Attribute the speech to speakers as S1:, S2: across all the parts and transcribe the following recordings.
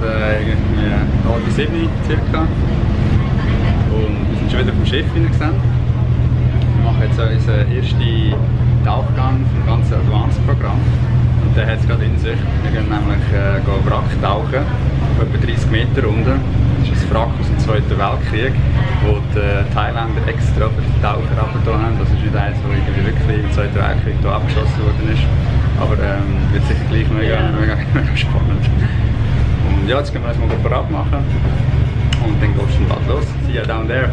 S1: irgendwie halb 7 circa. Und wir sind schon wieder vom Schiff gesehen. Wir machen jetzt unseren ersten Tauchgang vom ganzen Advanced-Programm. Und der hat es gerade in sich. Wir gehen nämlich Wrack tauchen, etwa 30 Meter unten. Das ist ein Wrack aus dem Zweiten Weltkrieg, wo die Thailänder extra für die Taucher abgetan haben. Das ist nicht eins, das irgendwie wirklich im Zweiten Weltkrieg hier abgeschossen worden ist. Aber wird sicher gleich mega spannend. Und ja, jetzt gehen wir uns mal bereit machen. Und dann geht es schon bald los. See you down there.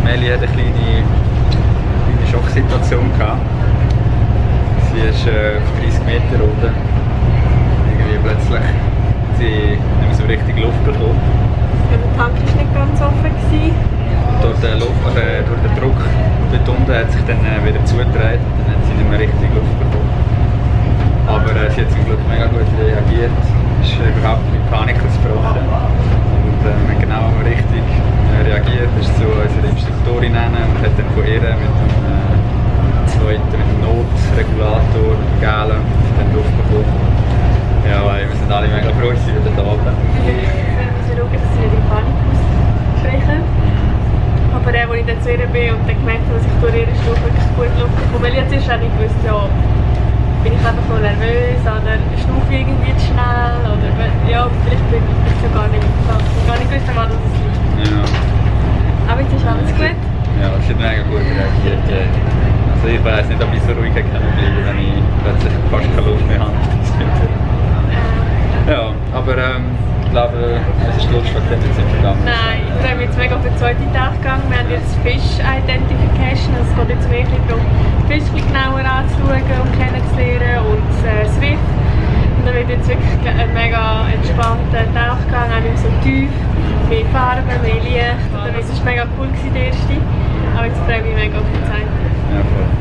S1: Melli hat eine kleine Schocksituation gehabt. Sie ist auf 30 Meter unten. Irgendwie plötzlich hat sie nicht mehr so richtig Luft bekommen.
S2: Ja, der Tank war nicht ganz offen.
S1: Durch den Druck dort unten hat sich dann wieder zugedreht und dann hat sie nicht mehr richtig Luft bekommen. Aber sie hat zum Glück mega gut reagiert, ist überhaupt mit Panik ausgebrochen. Und wir haben genau richtig reagiert, ist zu unserer Instruktorin hin und hat dann von ihr mit dem
S2: nicht gewusst, ja, bin ich einfach nur nervös oder schnaufe ich irgendwie zu schnell oder ja, vielleicht bin ich schon gar nicht gewusst, woran das liegt.
S1: Ja.
S2: Aber jetzt ist alles gut.
S1: Ja, das hat mega gut reagiert. Also ich weiß nicht, ob ich so ruhig hätte bleiben, wenn ich plötzlich fast keine Luft mehr habe. Ja, aber ich glaube, es ist Lust, was jetzt vergangen.
S2: Nein, ich freue mich jetzt mega auf den zweiten Taggang. Wir haben jetzt Fish Identification. Es geht jetzt wirklich darum, die Fische genauer anzuschauen und kennenzulernen und das Riff. Und dann wird jetzt wirklich ein mega entspannter Tauchgang, auch nicht so tief, mehr Farben, mehr Licht. Das war mega cool, der erste. Aber jetzt freue ich mich mega auf die Zeit.
S1: Ja, voll.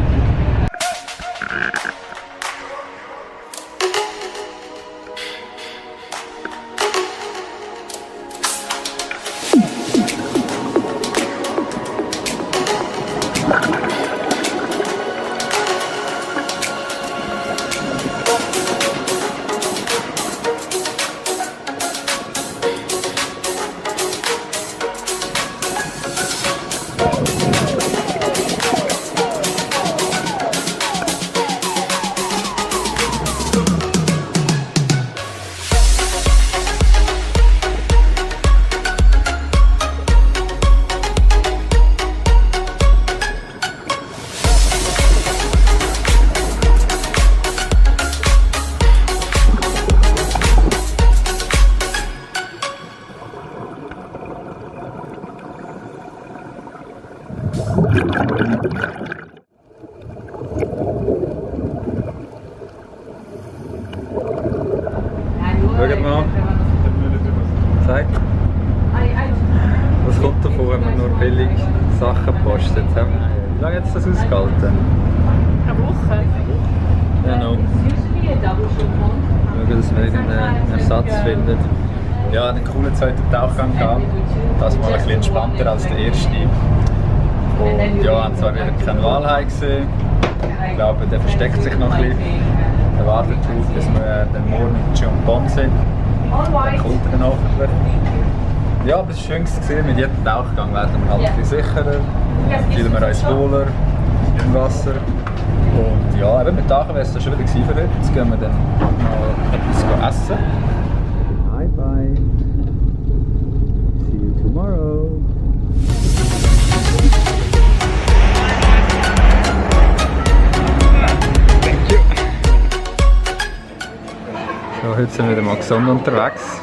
S1: Schaut mal. Zeig. Was kommt davon, wenn man nur billig Sachen postet? Wie lange hat es das ausgehalten?
S2: Eine Woche?
S1: Genau. Schauen, dass wir irgendeinen Ersatz finden. Ja, einen coolen zweiten Tauchgang gehabt. Das mal ein bisschen entspannter als der erste. Und ja, haben zwar wieder keinen Walhai gesehen. Ich glaube, der versteckt sich noch ein bisschen. Er wartet darauf, bis wir dann morgen in Chumpon sind. Dann kommt er dann hoffentlich. Ja, aber es war schön gesehen. Mit jedem Tauchgang werden wir halt ein bisschen sicherer. Fühlen wir uns wohler im Wasser. Und ja, eben mit Tauchen wäre es schon wieder gewesen für heute. Jetzt gehen wir dann noch etwas essen. Bye bye. See you tomorrow. Thank you. So, heute sind wir wieder mal gesund unterwegs.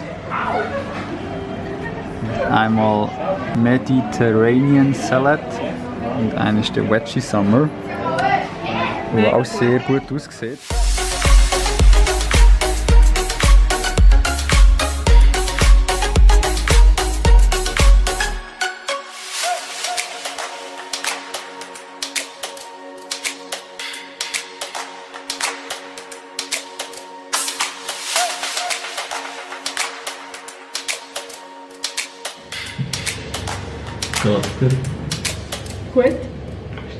S1: Einmal Mediterranean Salad und einer ist der Veggie Summer, der auch sehr gut aussieht. Geht's dir?
S2: Gut?
S1: Ist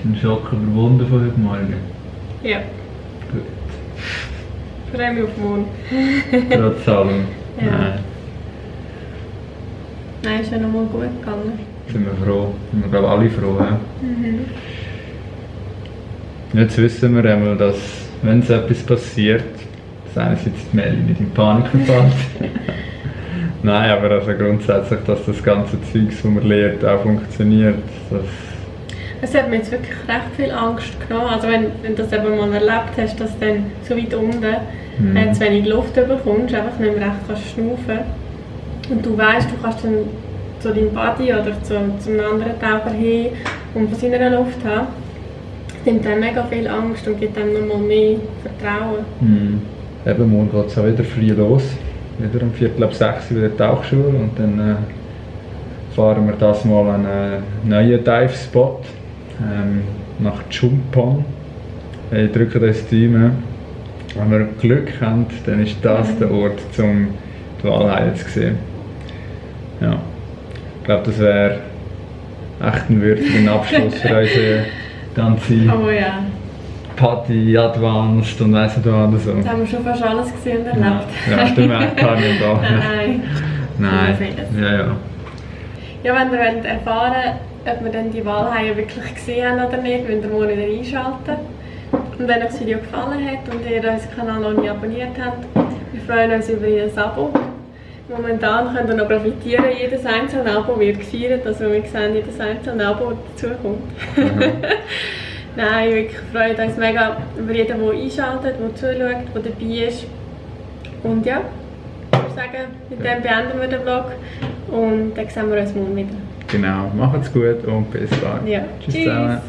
S1: dein Schock überwunden von heute Morgen?
S2: Ja.
S1: Gut.
S2: Ich freue mich auf morgen.
S1: Trotz allem?
S2: Ja.
S1: Nein.
S2: Nein, ist ja nochmal gut gegangen.
S1: Sind wir froh. Sind wir glaube alle froh. Ja? Jetzt wissen wir einmal, dass wenn es etwas passiert, dass einerseits die Melli nicht in Panik verfällt. Nein, aber also grundsätzlich, dass das ganze Zeugs, das man lernt, auch funktioniert.
S2: Es hat mir jetzt wirklich recht viel Angst genommen. Also wenn du das eben mal erlebt hast, dass du dann so weit unten zu wenig Luft bekommst, einfach nicht mehr recht kannst schnaufen. Und du weißt, du kannst dann zu deinem Buddy oder zu einem anderen Taucher hin und von seiner Luft haben. Das nimmt dann mega viel Angst und gibt dann nochmal mehr Vertrauen.
S1: Eben, morgen geht es auch wieder früh los. Wieder um 5:45 wieder Tauchschule und dann fahren wir das mal an einen neuen Dive-Spot nach Chumpon. Ich drücke das Team. Wenn wir Glück haben, dann ist das der Ort, um die Walhaie zu sehen. Ja. Ich glaube, das wäre echt ein würdiger Abschluss für unsere ganze Party, Advanced und weiss nicht was. So.
S2: Da haben wir schon fast alles gesehen und erlebt.
S1: Ja, stimmt, gar nicht da.
S2: Nein.
S1: Ja.
S2: Ja, wenn ihr erfahren wollt, ob wir dann die Walhaie wirklich gesehen haben oder nicht, müsst ihr morgen wieder einschalten. Und wenn euch das Video gefallen hat und ihr unseren Kanal noch nicht abonniert habt, wir freuen uns über jedes Abo. Momentan könnt ihr noch profitieren, jedes einzelne Abo wird gefeiert, also wir sehen, jedes einzelne Abo dazukommt. Nein, wirklich freut uns mega über jeden, der einschaltet, der zuschaut, der dabei ist. Und ja, ich würde sagen, mit dem beenden wir den Vlog und dann sehen wir uns morgen wieder.
S3: Genau, macht's gut und bis bald.
S2: Ja.
S3: Tschüss zusammen.